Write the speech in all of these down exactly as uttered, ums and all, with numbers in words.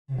N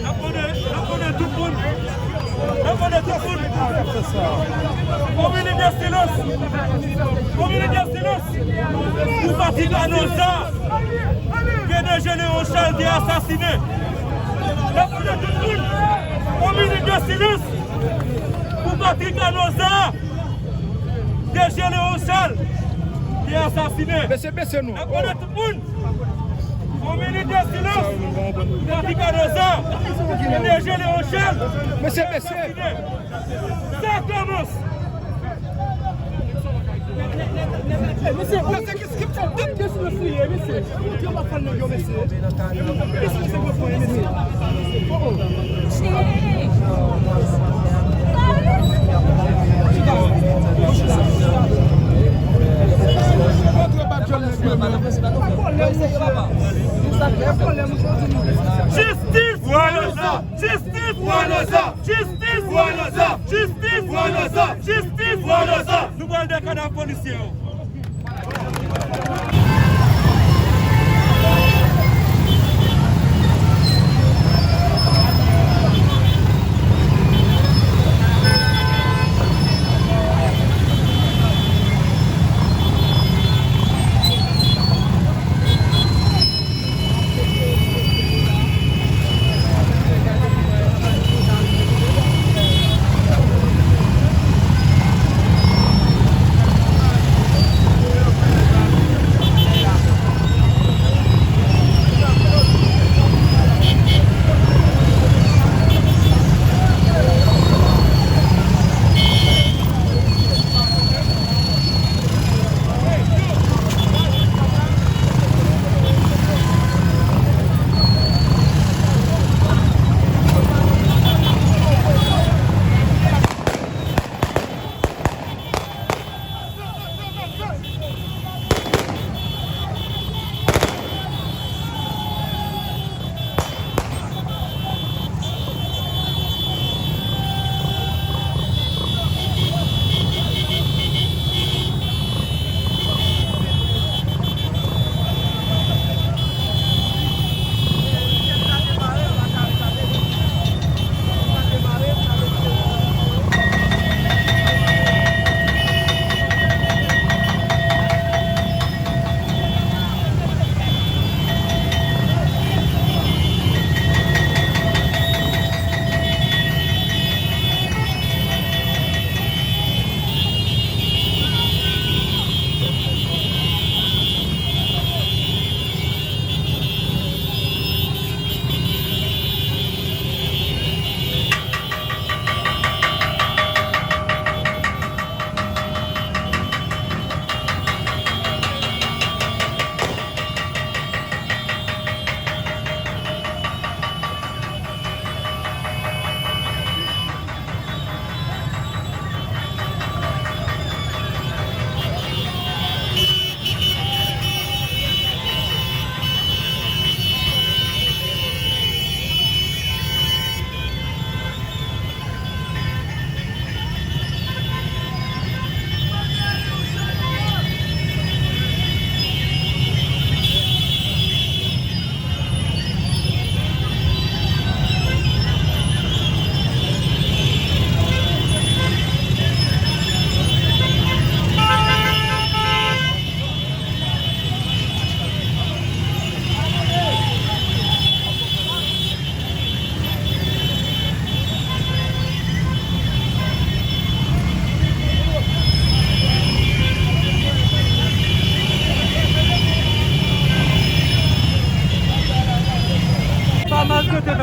ap mande, n ap mande tout moun. N ap mande tout moun. Yon minit de silans. Yon minit de silans. Pou Patrick Anosa, ke D G Léon Charles te asasinen. N ap mande tout moun. Yon minit de silans. Pou Patrick Anosa, D G Léon Charles te asasinen. Mesye, bese nou. N ap mande tout moun. Yon minit de silans. Pou Patrick Anosa, ke D G Léon Charles te asasinen. Mesye, bese. Sa kòmanse. Mesye, mesye, ki, ki, ki, ki silans li ye, mesye? Yo pa fè nèg yo, mesye. Ki silans li ye, mesye? Oh, oh. Antre pa djòl nèg yo, non. Jistis pou Anosa! Jistis pou Anosa! Jistis pou Anosa! Jistis pou Anosa! Jistis pou Anosa! Nou pral dèyè kadav polisye yo.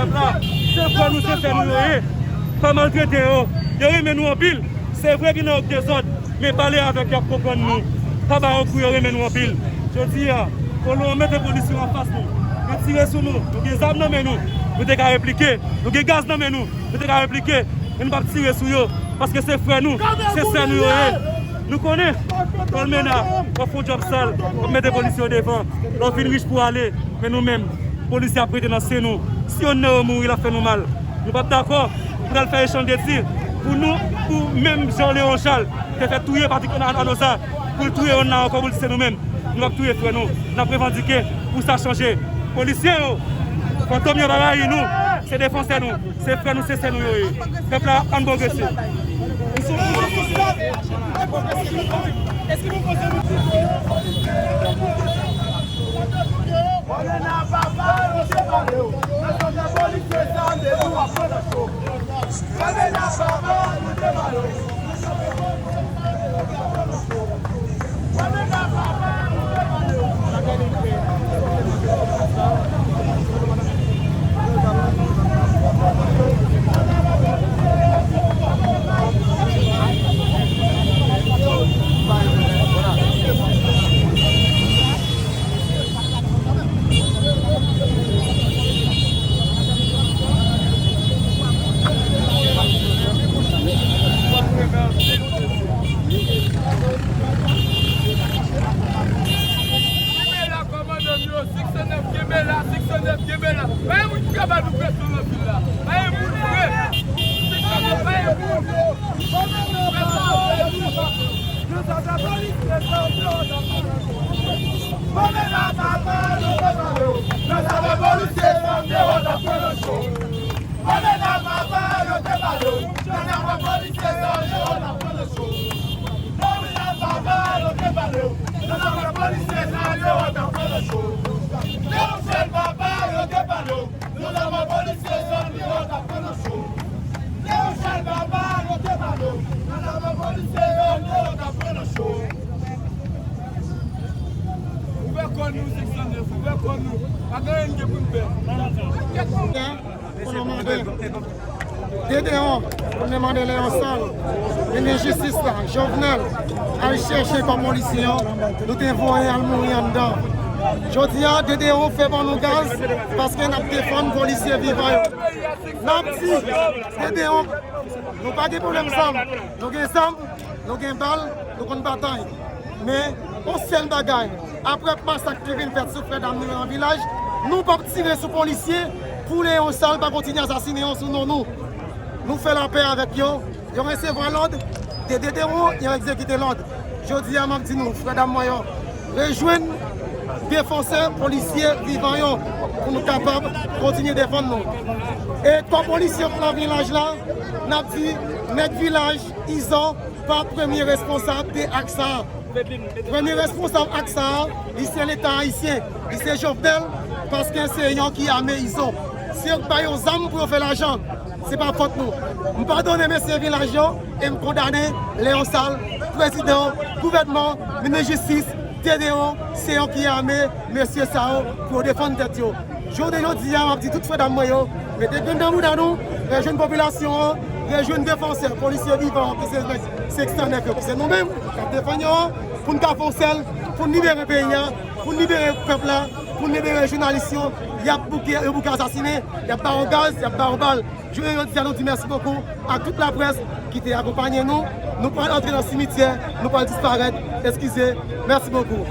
Pèp la, se frè nou, se sè nou yo ye. Pa maltrete yo. Yo renmen nou anpil. Se vre gen nan yo k dezòd, men pale avèk yo, y ap konprann nou. Pa ba yo kou, yo renmen nou anpil. Jodi a, kolon an mete polisye yo anfas nou. Yo tire sou nou. Nou gen zam nan men nou. Nou te ka replike. Nou gen gaz nan men nou. Nou te ka replike. Men nou p ap tire sou yo. Paske se frè nou, se sè nou yo ye. Nou konnen. Kolmena, w ap fè yon djòb sal. W ap mete polisye yo devan. Lè w fin rich pou w ale. Men nou menm, polisye ap rete nan sen nou. Si yonn nan yo mouri, l ap fè nou mal. Nou p ap dakò pou n al fè echanj de tir pou nou, pou menm jan Leon Charles te fè touye Patrick Anosa, pou l touye yonn nan ankò, pou l di se nou menm. Nou p ap touye frè nou. N ap revandike pou sa chanje. Polisye yo, fantom yo pa rayi nou. Se defansè nou. Se frè nou, se sè nou yo ye. Pèp la, ann pwogrese. Kolonèl Papa, yo te pale w. Nan zòn nan polisye sa, de nou ap pran nan cho. Kolonèl Papa, yo te pale w. Kenbe la, kòmandan m yo, senk san nèf, kenbe la, senk san nèf, kenbe la. Pa gen moun ki kapab nou presyon nan vil la. Pa gen moun vre. Senk san nèf, pa gen moun. Yo sa fè polis, yo sa fè polis. Mwen menm ak papa, nou te pale w. Nan zafè polisye, sa m te wè w t ap pran nan cho. Mwen menm ak papa, yo te pale w. Nan zafè polisye, sa m te wè w t ap pran nan cho. Mwen menm ak papa, yo te pale w. Nan zafè polisye, sa m te wè w t ap pran nan cho. Leon Charles papa, yo te pale w. Nan zafè polisye, sa m te wè w t ap pran nan cho. Leon Charles papa, yo te pale w. Nan zafè polisye, sa m te wè w t ap pran nan cho. Ouvè kò nou, senk san nèf, ouvè kò nou. Pa gen anyen n gen pou n pè. Pou nou mande Gedeon, pou nou mande Leon Charles, minis jistis la, Jovenel, al chèche kò polisye an, nou te voye al mouri anndan. Jodi a, Gedeon fè ban nou gaz, paske n ap defann polisye vivan yo. N ap di, Gedeon, nou pa gen pwoblèm zam, nou gen zam, nou gen bal, nou konn batay. Men, yon sèl bagay, apre masak ki vin fèt sou frè dam nou yo nan vilaj, nou p ap tire sou polisye pou Leon Charles pa kontinye asasine yo sou non nou. Nou fè lapè avèk yo, yo resevwa lòd de Gedeon, yo egzekite lòd. Jodi a, m ap di nou, frè dam mwen yo, rejwenn defansè polisye vivan yo pou nou kapab kontinye defann nou. E kò polisye k nan vilaj la, n ap di, nèg vilaj, Izo, pa premye responsab de ak sa a. Premye responsab ak sa a, li se Leta ayisyen, li se Jovenel, paske se yo ki ame Izo. Se yo k ba yo zam pou yo fè lajan. Se pa fòt nou. M padone mesye vilaj yo e m kondane Leon Charles, prezidan, gouvènman, minis jistis, Gedeon, se yo ki ame mesye sa yo pou yo defann tèt yo. Jounen jodi a, m ap di tout frè dam mwen yo, mete grenn nan bouda nou, rejwenn popilasyon an, rejwenn defansè, polisye vivan an, ki se nèg senk san nèf yo, ki se nou menm, k ap defann yo an, pou n ka fè yon sèl, pou n libere peyi a, pou n libere pèp la, pou n libere jounalis yo, y ap bouke, yo bouke asasinen, y ap ba yo gaz, y ap ba yo bal. Jounen jodi a, nou di mèsi bokou ak tout laprès ki te akonpanye nou. Nou pral antre nan simityè, nou pral disparèt. Eskize, mèsi bokou.